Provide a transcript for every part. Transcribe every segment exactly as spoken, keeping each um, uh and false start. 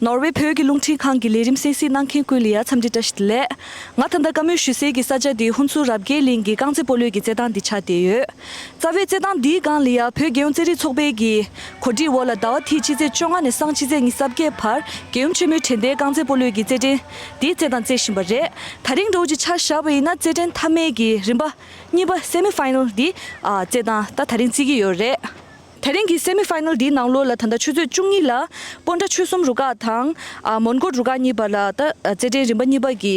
ནོར་ཝེ་བོད་ཀྱི་རླུང་འཕྲིན་ཁང་གི་ལས་རིམ་གསན་གཟིགས་གནང་མཁན་ཀུན་ལ་ཡ་འཚམས་འདྲི་བཀྲ་ཤིས་བདེ་ལེགས། ང་ད་ལྟ་བཀའ་མོལ་ཞུ་སའི་གི་ས་ཆ་དེ་ཧུན་སུར་རབ་རྒྱས་གླིང་གི་རྐང་རྩེད་སྤོ་ལོའི་གི་རྩེད་ཐང་འདི་ཆགས་བསྡད་ཡོད། རྩ་བའི་རྩེད་ཐང་འདིའི་སྒང་ལ་ཡ་བོད་རྒྱལ་ཡོངས་རྩེད་རིགས་ཚོགས་པའི་གི་གོ་སྒྲིག་འོག་ལ་ཟླ་བ་འདིའི་ཕྱི་ཚེས་བཅོ་ལྔ་ནས་སང་ཕྱི་ཚེས་ཉི་ཤུ་རྩ་བརྒྱད་བར་རྒྱལ་ཡུམ་ཆེན་མོའི་དྲན་རྟེན་རྐང་རྩེད་སྤོ་ལོའི་གི་རྩེད་འགྲན་འདི་རྩེད་དང་རྩེད་བཞིན་པ་རེད། ད་རིང་འདྲ་བོ་ཅིག་ཆ་བཞག་པ་ཡིན་ན་རྩེད་འགྲན་མཐའ་མའི་གི་རིམ་པ་གཉིས་པ་སེ་མི་ཕའི་ནལ་འདི་ཨ་རྩེད་སྟངས་ད་ད་རིང་རྩེད་ཀྱི་ཡོད་རེད། ད་རིང་གི་སེ་མི་ཕའི་ནལ་འདིའི་ནང་ལོགས་ལ་ད་ལྟ་ཆུ་ཚོད་བཅུ་གཉིས་ལ་སྤོན་ཊ་ཆོལ་གསུམ་རུ་ཁག་དང་ཨ་མོན་གྷོ་རུ་ཁག་གཉིས་བར་ལ་ད་རྩེད་འགྲན་རིམ་པ་གཉིས་པ་གི་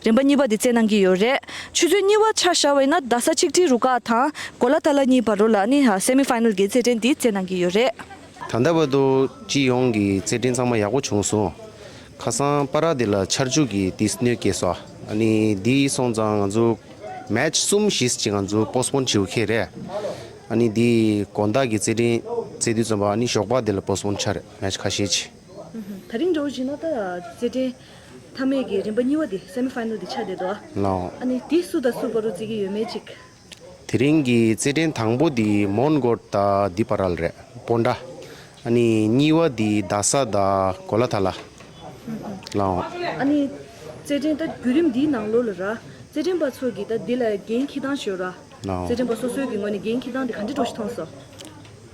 རིམ་པ་གཉིས་པ་འདི་རྩེད་གནང་གི་ཡོད་རེད། ཆུ་ཚོད་གཉིས་པ་ཆ་བཞག་པ་ཡིན་ན་རྡ་ས་ཆིག་ཁྲི་རུ་ཁག་དང་གོ་ལ་ཐ་ལ་གཉིས་བར་རུ་ལ་ནི་ཨ་སེ་མི་ཕའི་ནལ་གི་རྩེད་འགྲན་འདི་རྩེད་གནང་གི་ཡོད་རེད། ད་ལྟ་བར་དུ་སྤྱི་ཡོངས་ཀྱི་རྩེད་འགྲན་ཚང་མ་ཡག་པོ་བྱུང་སོང་། ཁ་སང་པ་ར་དེ་ལ་ཆར་ཆུ་གིས་དེ་གནོད་སྐྱེལ་སོང་། ཨ་ནི་དེ་སོང་ཙང་ང་ཚོ་མེ་ཆི་གསུམ་བཞི་ཅིག་ང་ཚོ་པོ་སི་པོན་བྱེད་དགོས་ཁེལ་རེད། ཨ་ནི་དེ་དགོང་དག་གི་རྩེད་འགྲན་རྩེད་དུས་ཙམ་པ་ཨ་ནི་ཞོགས་པ་དེ་ལ་པོ་སི་པོན་ཆགས་རེད། མེ་ཆི་ཁ་ཤས་ཅིག་ད་རིང་འདྲ་བོ་བྱས་ན་ད་རྩེད་འགྲན་མཐའ་མའི་གི་རིམ་པ་གཉིས་པ་དེ་སེ་མི་ཕའི་ནལ་དེ་ཆགས་བསྡད་འདུག་ཨ། ལའོ། ཨ་ནི་དེ་སུ་དང་སུ་བར་དུ་རྩེད་ཀྱི་ཡོད་མེད་ཅིག་དེ་རིང་གི་རྩེད་འགྲན་དང་པོ་དེ་མོན་གྷོ་དང་འདི་བར་ལ་རེད། སྤོན་ཊ། ཨ་ནི་གཉིས་པ་དེ་རྡ་ས་དང་གོ་ལ་ཐ་ལ། ལའོ། ཨ་ནི་རྩེད་འགྲན་ད་བརྒྱུད་རིམ་འདིའི་ནང་ལོགས་ལ་ར་རྩེད་འགྲན་པ་ཚོ་གིས་ད་འདི་ལ་འགན་འཁྱེར་སྟངས་ཤོད་ར། ལའོ། རྩེད་འགྲན་པ་སོ་སོའི་གི་ངོས་ནས་འགན་འཁྱེར་སྟངས་འདི་ག་འདྲ་འདྲ་ཞིག་མཐོང་སོང་།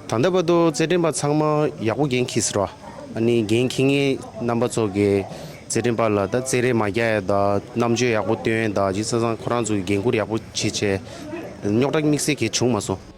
ད་ལྟ་བར་དུ་རྩེད་འགྲན་པ་ཚང་མ་ཡག་པོ་འགན་འཁྱེར་སོང་ར། ཨ་ནི་འགན་འཁྱེར་མཁན་རྣམ་པ་ཚོ་གིས་རྩེད་འགྲན་པ་ལ་ད་རྩེད་རེས་མ་རྒྱག་ཡ་དང་རྣམ་དཔྱོད་ཡག་པོ་སྟོན་ཡ་དང་ཇི་ཙམ་ཙམ་ཁོ་རང་ཚོ་གི་འགན་འཁུར་ཡག་པོ་བྱེད་བྱས་རྙོག་དྲ་དམིགས་བསལ་གང་ཡང་བྱུང་མ་སོང་།